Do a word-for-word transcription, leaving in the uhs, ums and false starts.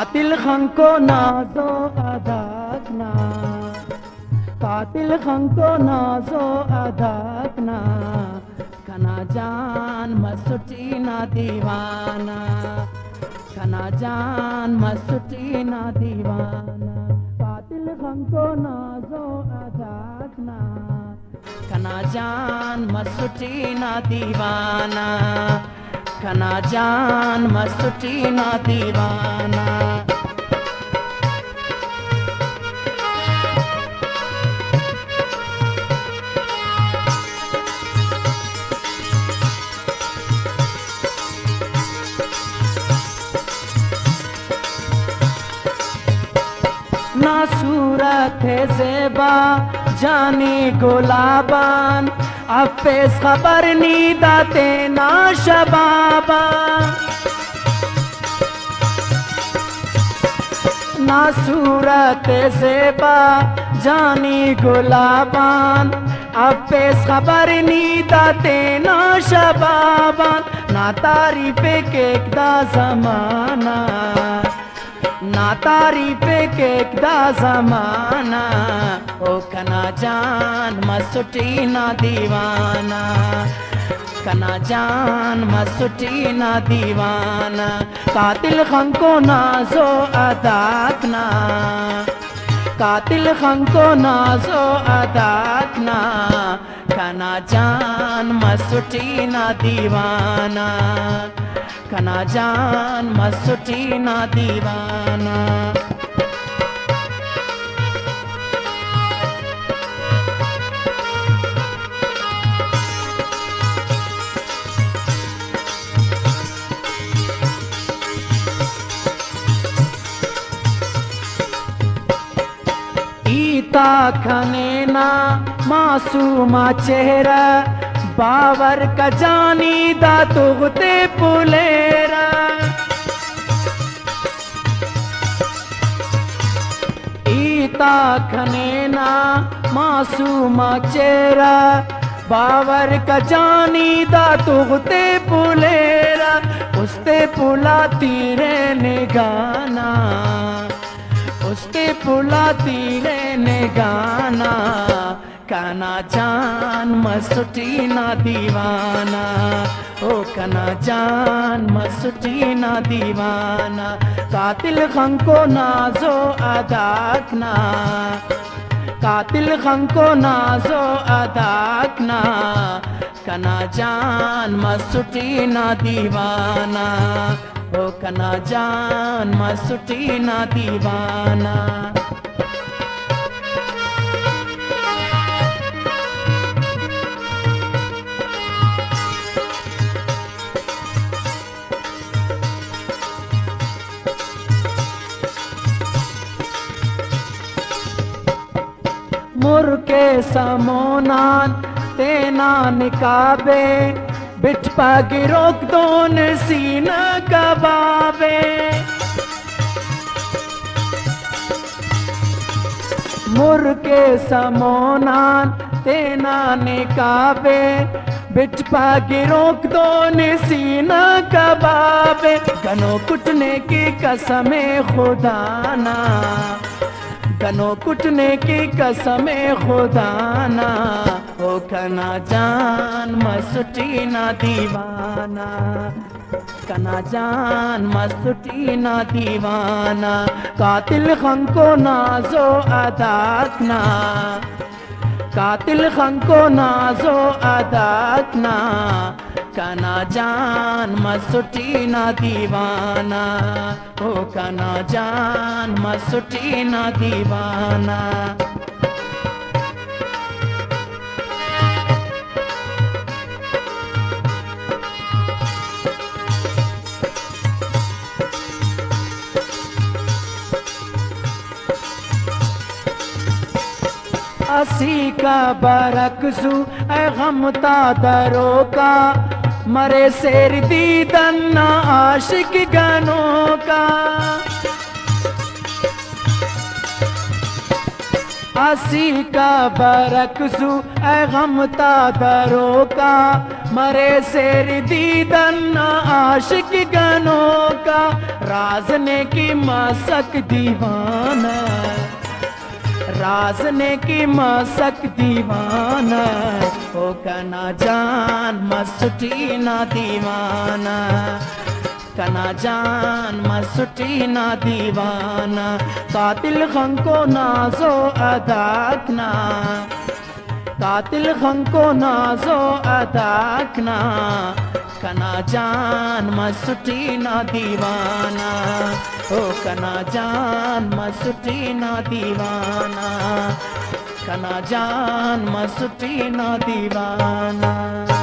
قاتل خنکو نازو اداک نا، قاتل خنکو نازو اداک نا، کنا جان مسٹی نا دیوانہ، کنا جان مسٹی نا دیوانہ۔ قاتل خنکو نازو اداک نا، کنا جان مسٹی نا دیوانہ، کنا جان مسٹی نا دیوانہ۔ نا صورت زیبا جانی گلابان، افیس خبر نی دا تینا شبابان۔ نا صورت زیبا جانی گلابان، افیس خبر نی دا تینا شبابان۔ نا تعریف کیک دا زمانہ، نا تعریف کیک دا زمانہ، او کنا جان مسٹی نا دیوانہ، کنا جان مسٹی نا دیوانہ۔ قاتل خنکو نازو اداک نا، قاتل خنکو نازو اداک نا، کنا جان مسٹی نا دیوانہ، کنا جان مسٹی نا دیوانہ۔ ہیت آ کھنینا معصوم آ چہرہ، باور کا جانی دا تو غتے پلیرہ۔ ہیت آ کھنینا معصوم آ چہرہ، باور کا جانی دا تو غتے پلیرہ۔ استے پلا تیرے نگانا، استے پلا تیرے نگانا، کنا جان مسٹی نا دیوانہ، او کنا جان مسٹی نا دیوانہ۔ قاتل خنکو نازو اداک نا، قاتل خنکو نازو اداک نا، کنا جان مسٹی نا دیوانہ، او کنا جان مسٹی نا دیوانہ۔ مر کے سمونان تینا نقابے، بٹپا گروک دون سینہ کبابے۔ مر کے سمونان تینا نقابے، بٹپا گروک دون سینہ کبابے۔ گنو کٹنے کی قسم خدا نا، گنو کٹنے کی قسم خدا نا، او کنا جان مسٹی نا دیوانہ، کنا جان مسٹی نا دیوانہ۔ قاتل خنکو نازو اداک نا، قاتل خنکو نازو اداک نا، کنا جان مسٹی نا دیوانہ، او کنا جان مسٹی نا دیوانہ۔ اسیکا برک زو اے غم تا دروکا، مرے سیر دیدن نا عاشق گنوکا۔ اسیکا برک زو اے غم تا دروکا، مرے سیر دیدن نا عاشق گنوکا۔ راز نے کہ مسک دیوانہ، راز نے کہ مسک دیوانہ، او کنا جان مسٹی نا دیوانہ۔ کنا جان مسٹی نا دیوانہ، قاتل خنکو نازو اداک نا، قاتل خنکو نازو اداک نا، کنا جان مسٹی نا دیوانہ، او کنا جان مسٹی نا دیوانہ، کنا جان مسٹی نا دیوانہ۔